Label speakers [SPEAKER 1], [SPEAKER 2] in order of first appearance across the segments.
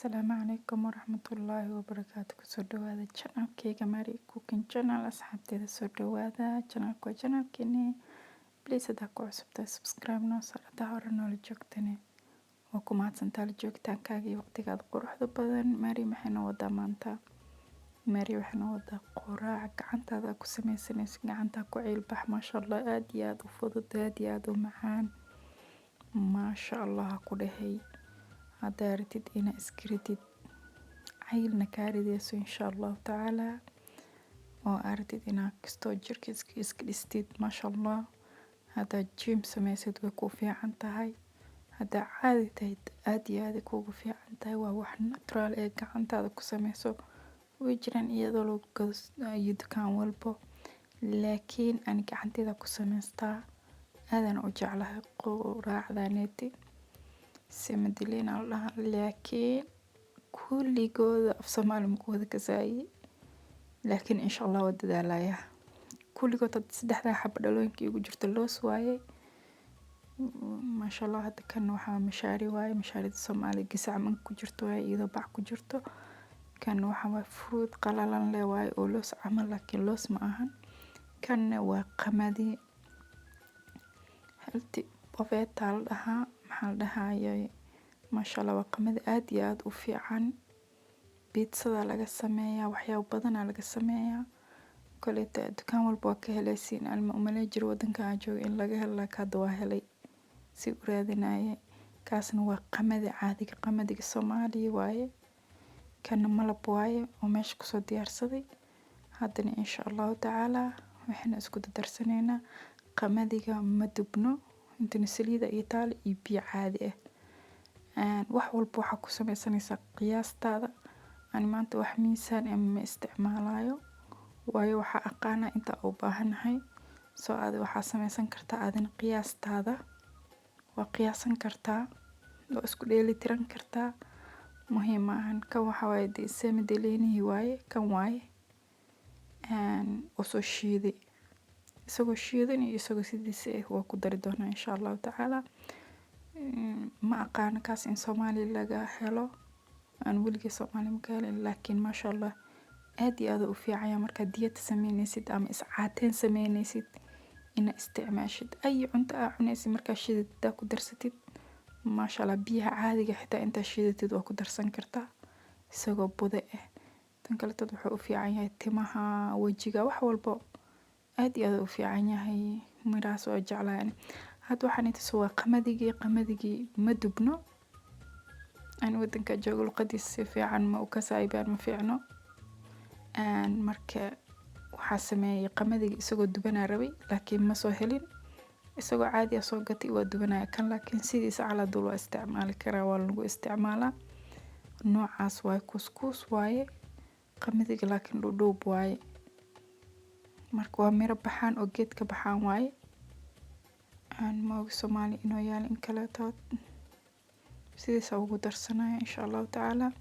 [SPEAKER 1] Asalaamu calaykum waraxmatullaahi wabarakaatu. Kusoo dhawaada channelkayga Mary Cooking Channel. Asxaabteeda, soo dhawaada. Channelka waa channelkeeni. Please, hadaa ku cusubtahay, subscribe noo saar. Hadaa hore noola joogtane, waa ku mahadsantaa la joogitaankaaga iyo waqtigaada quruxda badan. Mary maxay noo wadaa maanta? Mary waxay noo wadaa quraac gacantaada ku sameysanayso, gacantaa ku ciilbax. Maasha Allah, aad iyo aad u fudud, aad iyo aad u macaan, maasha Allah ku dhahay. Haddaa rabtid inaa iska ridid cayilna kaa rideyso, insha Allahu tacaala, oo aa rabtid inaa kastoo jirka iska dhistid, maasha Allah, haddaa gym sameysid, way kuu fiican tahay. Haddaa caadi tahay, aad iyo aad ay kuugu fiican tahay. Waa wax natural ee gacantaada ku sameyso. Way jiraan iyadoo lagu gado dukaan walbo, laakiin ani gacanteyda ku sameystaa, aadaan u jeclahay. Quraacdaneeti semolina la dhahaa, laakiin kulligooda af Soomaali ma ku wada kasaayi, laakiin insha Allah waa dadaalayaa. Kulligood hadda saddexdaa xabo dhalooyinka igu jirto loos waaye, maasha Allah. Hadda kan waxaa mishaari waaye, mishaarida Soomaali gasac man ku jirto waaye, iyadoo bac ku jirto. Kan waxa waaye fruit qalalan leh waaye oo loos camal, laakiin loos ma ahan. Kanna waa qamadi, healthy boveeta la dhahaa, maxaa la dhahayay. Maasha Allah, waa qamadi aad iyo aad u fiican. Pizzada laga sameeyaa, waxyaabo badanaa laga sameeyaa. Koleyta dukaan walba waa ka heleysiin. Ani ma umaleyn jiro wadanka aan joogo in laga helo, laakiin hadda waa helay si u raadinaye. Kaasna waa qamadi caadiga, qamadiga Soomaaliya waaye. Kana malab waaye oo meesha kusoo diyaarsaday. Haddana insha Allahu tacaala waxayna isku dardarsanaynaa. Qamadiga ma dubno, intana saliida iyo taal iyo biyo caadi ah. Wax walba waxaa ku sameysanaysaa qiyaastaada. Ani maanta wax miisaan eh ma isticmaalayo, waayo waxaa aqaana inta u baahanahay. Soo adi waxaa sameysan kartaa adina qiyaastaada, waa qiyaasan kartaa, waa isku dheeli tiran kartaa, muhiim maahan. Kan waxaa waaye dee semidelenihii waaye, kan waaye oo soo shiiday. Isagoo shiidan iyo isagoo sidiisa ah waa ku dari doonaa, insha Allahu tacaala. Ma aqaano kaas in Soomaali laga helo, aan weligay Soomaali ma ka helin, laakiin maasha Allah, aad iyo aad u fiican yahay markaad diet sameynaysid ama iscaateen sameynaysid ina isticmaashid. Ay cunto aa cunaysid markaa shiidid hadaa ku darsatid, maasha Allah. Biyaha caadiga xitaa intaa shiidatid waa ku darsan kartaa isagoo bude ah. Tan kaleetod wuxuu u fiican yahay timaha, wajiga, wax walbo aad iyo aad u fiican yahay. Mirahaas waa jeclahay ani. Hadda waxaan intaas waa qamadigi. Qamadigi ma dubno. Ani wadanka joogo luqadiisa si fiican ma u kasaayo, baan ma fiicno. Marka waxaa sameeyay qamadiga isagoo dubanaa rabay, laakiin ma soo helin. Isagoo caadi ah soo gatay, waa dubanaya kan, laakiin sidiisa calaa dul waa isticmaali karaa, waa lagu isticmaalaa. Noocaas waaye, kuuskuus waaye qamadiga, laakiin dhudhuub waaye. Marka waa miro baxaan oo geed ka baxaan waaye. Aan ma ogi Soomaali inuu yaalo in kaleeto. Sidiisa ugu darsanaya, insha Allahu tacaala.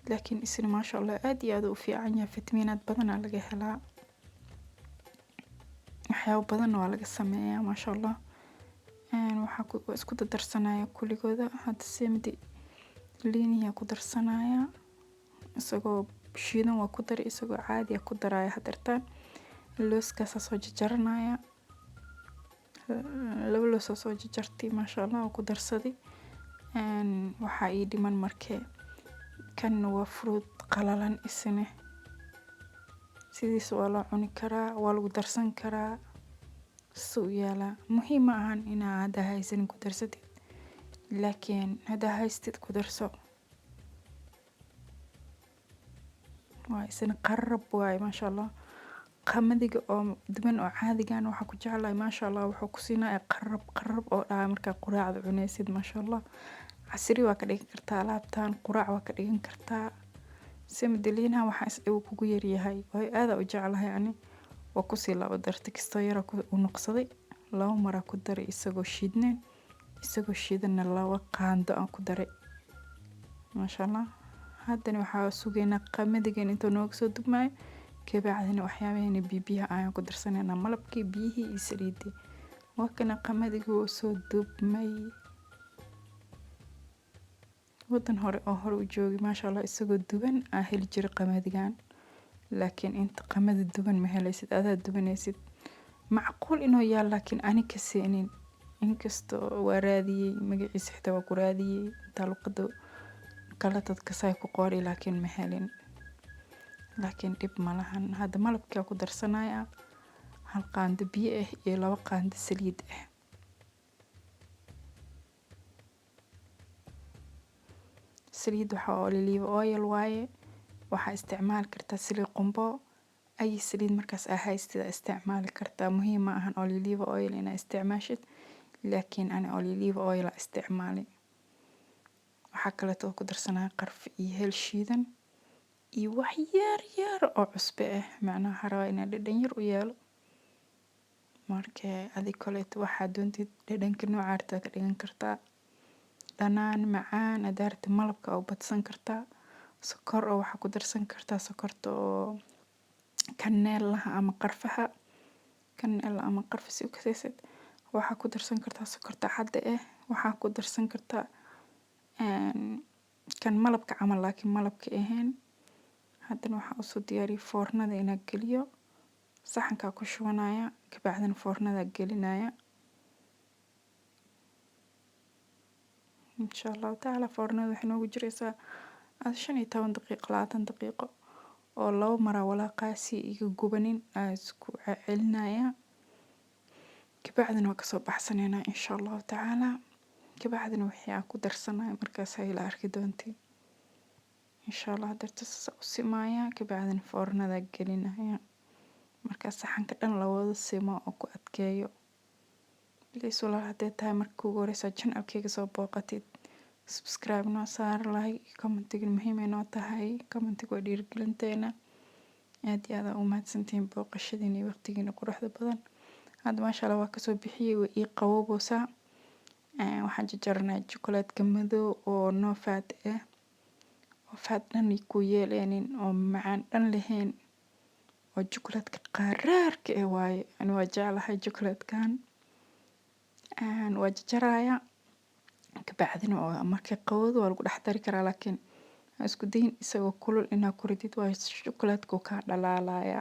[SPEAKER 1] Laakiin isna maasha Allah, aad iyo aad u fiican yahay, fitamiinaad badanaa laga helaa, waxyaabo badanna waa laga sameeyaa, maasha Allah. Waxaa ku isku dardarsanaya kuligooda. Hadda semolinihi ku darsanaya, isagoo shiidan waa ku dari, isagoo caadi ah ku daraya. Hadeertaan looskaas soo jarjaranaya, laba loos oo soo jarjartay, maasha Allah, waa ku darsaday. Waxaa ii dhiman markee kan waa fruit qalalan, isna sidiisa waa loo cuni karaa, waa lagu darsan karaa. Suu yaalaa, muhiim ma ahan inaa hadda haysanin ku darsatid, laakiin haddaa haystid ku darso. Waa isna qarab waaye, maasha Allah. Qamadiga oo duban oo caadigan waxaa ku jeclahay, maasha Allah, wuxuu ku siinaya qarab qarab oo dhaha markaa quraacda cunaysid, maasha Allah. Casri waa ka dhigan kartaa alaabtan, quraac waa ka dhigan kartaa. Semolinaha waxaa is uu kugu yaryahay, waayo aad u jeclahay ani. Waa kusii laba dartay, kastoo yara u noqsaday. Laba maraa ku daray isagoo shiidneen, isagoo shiidanna laba qaando aan ku daray, maasha Allah. Haddana waxaa sugaynaa qamadigan intuu nooga soo dubmaayo. Kabacdina waxyaabaheena bibiyaha ayaan ku darsanaynaa, malabkii, biyihii iyo saliidii. Waa kana qamadigi wuu soo dubmay. Wadan hore oo hore u joogay, maasha Allah, isagoo duban aa heli jiray qamadigan, laakiin inta qamadi duban ma helaysid, adaa dubanaysid. Macquul inuu yaal, laakiin ani ka siinin. Inkastoo waa raadiyey, magaciisa xitaa waa ku raadiyey intaa luqada kala dadka say ku qori, laakiin ma helin. Laakiin dhib ma lahan. Hadda malabkaa ku darsanaya, 1 qaando biyo ah iyo 2 qaando saliid ah. Saliid waxaa olive oil waaye. Waxaa isticmaali kartaa saliid qumbo, ay saliid markaas aa haystid aa isticmaali kartaa. Muhiim ma ahan olive oil inaa isticmaashid, laakiin ani olive oil aa isticmaali. Waxaa kaleeto ku darsanaya qarfe iyo hel shiidan iyo wax yar yar oo cusbo ah, macnaha waxaa rabaa inaa dhadhan yar u yeelo. Marka adi kaleeto waxaa doontid dhadhanka nooca rabtid ka dhigan kartaa, dhanaan, macaan hadaa rabtid malabka u badsan kartaa, sokor oo waxaa ku darsan kartaa sokorta oo kaneelaha ama qarfaha, kaneel ama qarfa si u kasaysid. Waxaa ku darsan kartaa sokorta cadda ah, waxaa ku darsan kartaa kan malabka camal, laakiin malabka ahayn. Haddana waxaa usoo diyaariyay foornada inaa geliyo. Saxankaa ku shubanaya, kabacdina foornada gelinaya, insha Allahu tacaala. Foornada waxay noogu jiraysaa 15 daqiiqo, 20 daqiiqo, oo 2 maraa walaaqaa si iga gubanin aa isku celinaya. Kabacdina waa kasoo baxsaneynaa, insha Allahu tacaala. Kabacdina wixii aan ku darsanaya markaas ay la arki doontiin, insha Allah. Darta saas u simaaya, kabacdina foornada gelinaya. Markaa saxanka dhan la wada simo oo ku adkeeyo. Please walaal, hadday tahay marka ugu horeysa channelkayga soo booqatid, subscribe noo saar, like, commentiga muhiim ay noo tahay. Commentiga waa dhiirigelinteena. Aad iyo aad aa u mahadsantihiin booqashadiina iyo waqtigiina quruxda badan. Hadda maasha Allah waa kasoo bixiyey, way ii qaboweysaa. Waxaan jarjaranaa chocolate-ka madow oo no fat ah, oo fat dhan ku yeeleynin, oo macaan dhan lahayn, oo chocolate-ka qaraarka ah waaye. Ani waa jeclahay chocolate-kan. Waa jarjaraya, kabacdina markay qabowdo waa lagu dhex dari karaa, laakiin ha isku dayin isagoo kulul inaa ku ridid, waayo chocolate-ka wuu kaa dhalaalaya.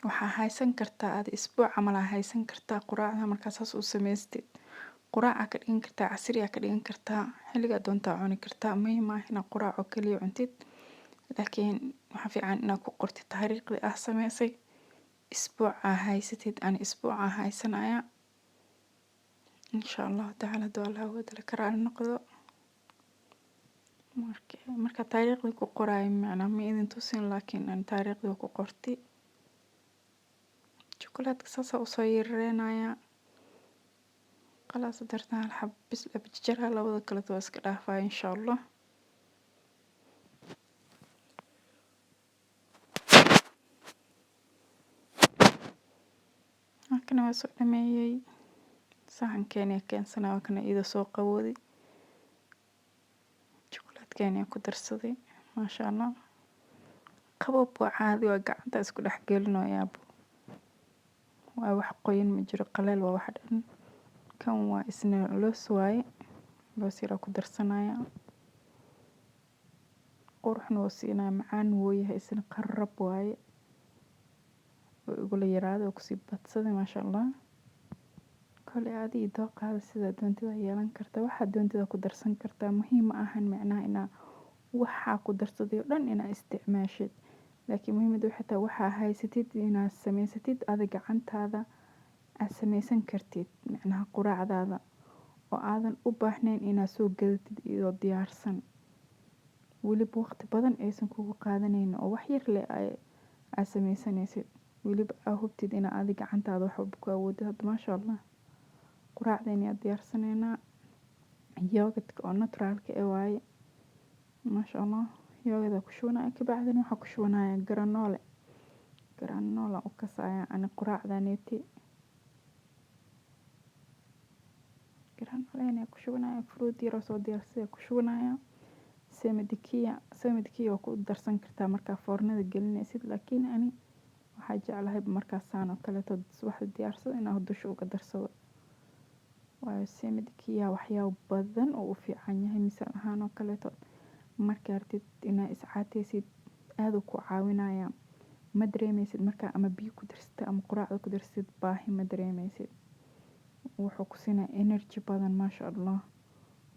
[SPEAKER 1] Waxaa haysan kartaa adi isbuuc camal aa haysan kartaa quraacda markaa saas u samaystid. Quraac aa ka dhigan kartaa, casri aa ka dhigan kartaa, xilligaa doontaa cuni kartaa. Muhiim maaha inaad quraac oo kaliya cuntid, laakiin waxaa fiican inaad ku qortid taariikhdii aa sameysay, isbuuc aa haysatid. Ani isbuuc aa haysanaya, insha Allahu tacaala, haduu Allah awood leh ka raali noqdo. Marka taariikhda ku qoraayo macnaa ma idin tusin, laakiin aan taariikhda ku qorti. Chocolate-ka saas usoo yareynaya. Khalaas, dartan hal xabo bis la jarjaraa, labada kaleeto waa iska dhaafaya, insha Allah. Halkana waa soo dhameeyay, saxankeeni keensanaa. Waa kana iyadoo soo qabowday, chocolate-keeni ku darsaday, maasha Allah. Qaboob waa caadi, waa gacanta isku dhex gelinayaaba, waa wax qoyan ma jiro, qaleel waa wax dhan. Kan waa isna loos waaye, loos yar ku darsanaya, quruxna wuu siinaya, macaan wuu yahay isna, qarab waaye. Wuu igula yaraaday oo kusii badsaday, maasha Allah. Kole adi dooqaada sidaa doontid aa yeelan kartaa, waxaad doontid aa ku darsan kartaa. Muhiim ma ahan macnaha inaa waxaa ku darsaday oo dhan inaa isticmaashid, laakiin muhiimada waxay tahay waxaa haysatid inaad samaysatid, adi gacantaada aad samaysan kartid, macnaha quraacdaada oo aadan u baahnayn inaad soo gadatid iyadoo diyaarsan, weliba waqti badan aysan kugu qaadanaynin, oo wax yar leh aad samaysanaysid, weliba aa hubtid inaa adi gacantaada wax walba ku awoodid. Hadda maasha Allah quraacdeeni aa diyaarsanaynaa. Yogurtka oo naturalka eh waaye, maasha Allah. Yogurt aa ku shubanaya, kabacdina waxaa ku shubanaya granola. Granola u kasaya ani quraacdaneeti. Granola ku shubanaya, fruit yar oo soo diyaarsaday ku shubanaya. Samadikiya, samadikiya waa ku darsan kartaa markaa foornada gelinaysid, laakiin ani waxaa jeclahay markaa saan oo kaleeto subaxda diyaarsado inaan dusha uga darsado. Waayo, semadikiya waxyaabo badan oo u fiican yahay. Misaal ahaan oo kaleeto, markaa rabtid inaa is caateysid, aad uu ku caawinaya. Ma dareemeysid markaa ama biyo ku darsatid ama quraacda ku darsatid, baahi ma dareemeysid. Wuxuu ku siinayaa energy badan, maasha Allah.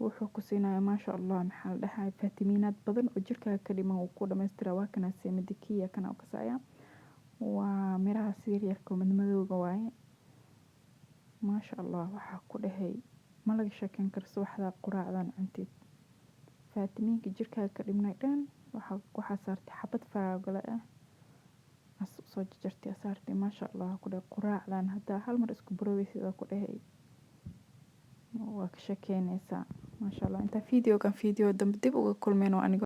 [SPEAKER 1] Wuxuu ku siinayaa, maasha Allah, maxaa la dhahay, fitamiinaad badan oo jirkaaga ka dhiman wuu ku dhammaystiraa. Waa kana semadikiya, kana u kasaya. Waa miraha yaryarka oo madmadowga waaye. Maasha Allah, waxaa ku dhahay ma laga sheekeyn karo. Subaxda quraacdan cuntid, fitamiinka jirkaaga ka dhimnay dhan waxaa saartay xabad faraagalo ah as soo jarjartay saartay. Maasha Allah, ku dhahay quraacdan haddaa hal mar isku baroweysid, ku dhahay waa ka sheekeynaysaa, maasha Allah. Intaa videogan video dambe dib uga kulmeen, waa anigo